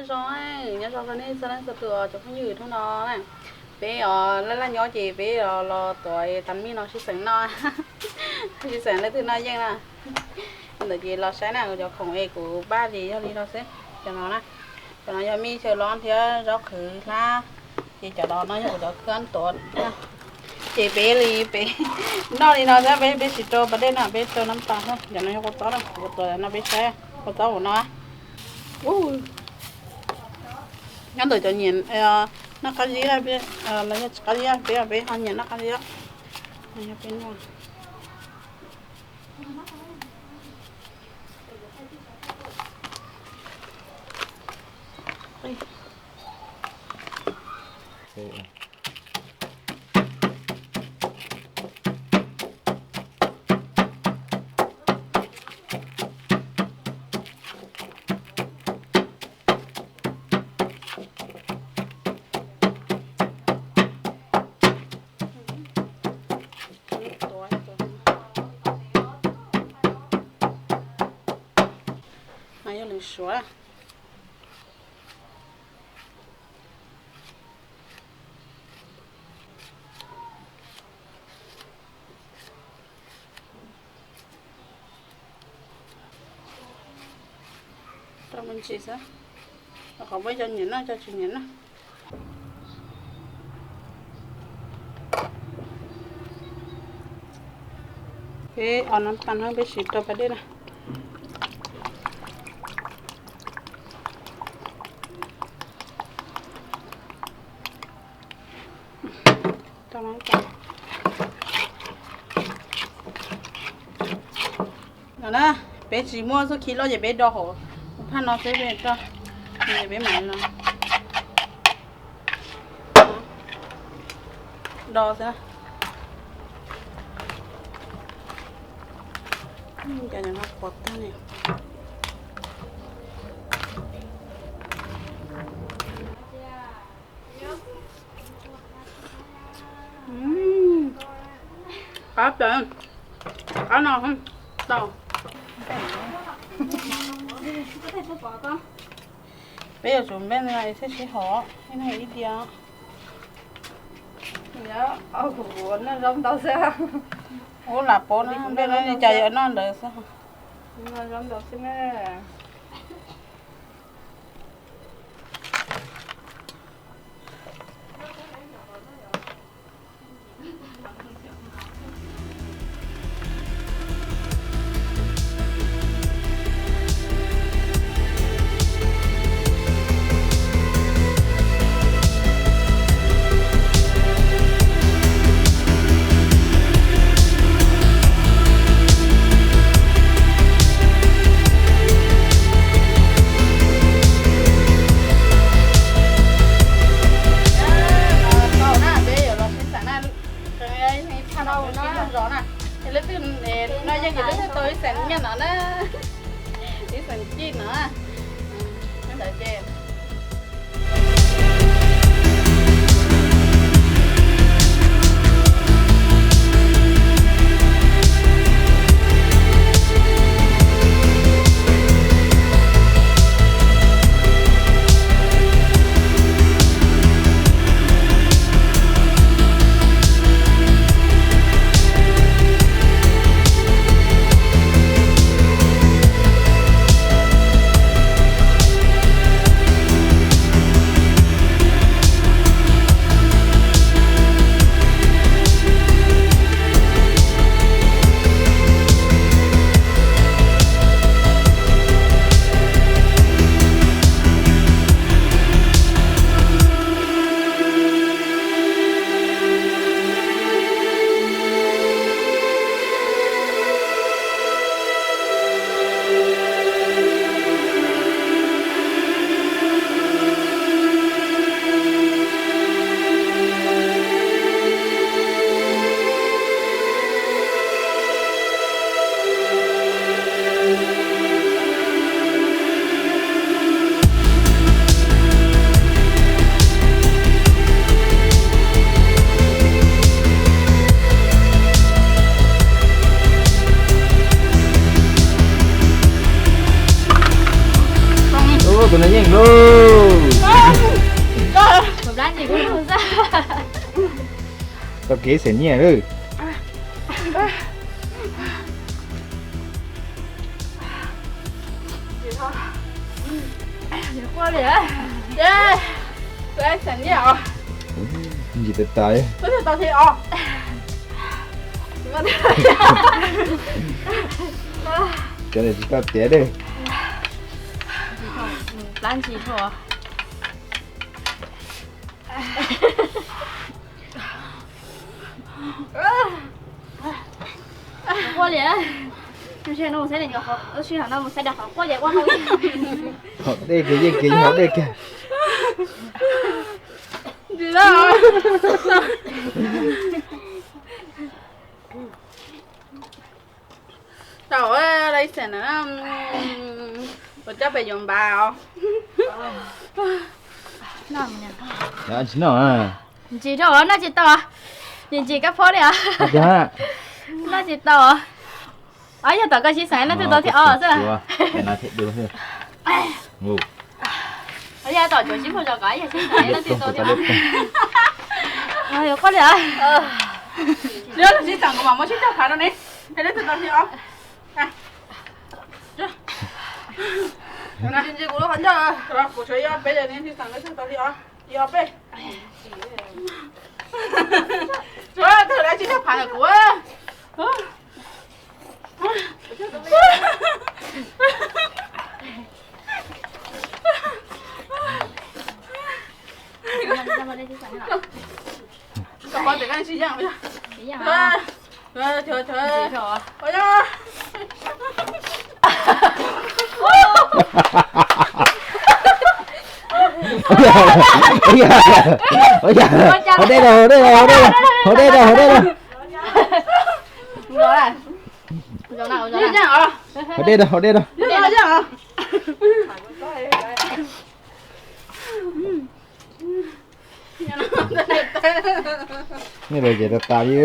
Zoo, nyob zoo rau nej txhua leej txhua tus cov phooj ywg hnub no na. Peb os laj laj nyob ces peb los tuav tas mij no sib xeem noj, sib xeem leej twg noj yeej na. Ntawd ces los saib na, kuv cov khoom es kuv pab ces yog li no xwb. Cov no na, cov no yog mij xyaw lob thiab zaub qhwv hlab, ces cov no no yog kuv cov khab tuav. Ces peb li peb noj li no xwb, peb peb tsis rau pas dej na, peb rau nab tas xwb. Cov no yog kua txob na, kuv tuav no peb saib kua txob ua no. Nyob ntawm cov nyiam noj qab zib, los yog tsis qab zib, peb peb ho nyiam noj qab zib. Yog peb noj. Yog lwm suav. Rau me ntsis xwb, rau qhov muaj cov nyiam noj cov tsis nyiam noj. Peb os nab tas no peb tsis rau pas dej na. No na, peb tsis muaj txuj khi loj ces peb do hauv phaj no xwb, peb rau, peb mam no do xwb. Cov no qhuav tag li. Qab plaws, qab no tau. Peb yuav tsum npej no thiaj sib haum, ib leeg ib diav. Ua lam paub npej no li cas yuav noj ntawd xwb. Tau na, peb yuav los sib xeem na, ib phaj no kuv sib nrog zos na, es leej twg noj yeej ces leej twg tau ib xeem nyiaj no na, ib xeem cij no. Ntawd ces Yeej lauj. Tau kev xeem nyiaj lawm. Ntsis tas tas. Cov ntawd tsis tau tiav dej. Plab ntsis dhau. Quaj li. Mus saib, mus saib, mus saib qhov quaj li, quaj hauv. Haus dej kiag, yeej kiag, haus dej kiag. Tau, lawv xeem na, ua coj pem yuav npav os. Tsis noj, ntsis dhau, noj tsis tau. Ntsis, ntsis kab phob li os. Noj tsis tau. Yog tom koj sib xeem leej twg tau thib ob xwb. Yog tom cuav sib phooj zos kom yog sib xeem leej twg tau thib ob. Yuav quaj li os. Sib xeem kuv mam muab sib cog phav rau ne, leej twg tau thib ob. Ntsis, ntsis kuv lub qhov ncauj, kuv tshuav ib ob peb, leej twg tau thib ob, ib ob peb. Tsuav tawg dab tsi cog phav ntawm kuv. Koj pov tsis yeej. Haus dej rau, haus dej rau, haus dej rau, haus dej rau. Haus dej rau, haus dej rau. Nej los ces tas tas li.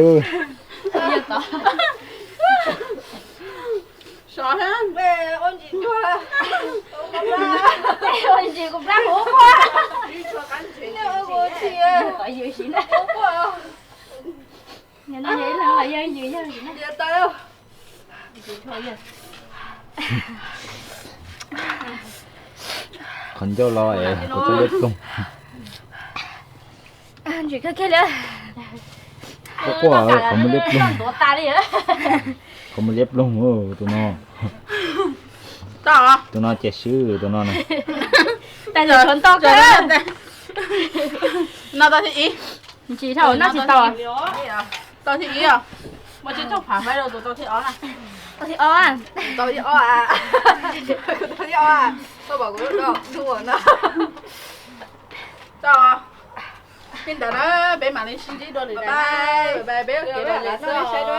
Qhov ncauj los es kuv txoj liab ploog. Ntsis kawg kiag li. Quaj quaj, qhov muag liab ploog. Qhov muag liab ploog tus no. Tus no ces swb tus no na. Ntsis dhau, noj tsis tau. Tau thib ib os. Muaj tsis tau phav faib rau tus tau thib ob na. Tau thib ob, tau thib ob, tau thib ob. Koj pom kuv lub no, hnub no. Tau, li ntawd na, peb mam li sib ntsib dua lwm daim na. Peb ua kev lom zem xwb.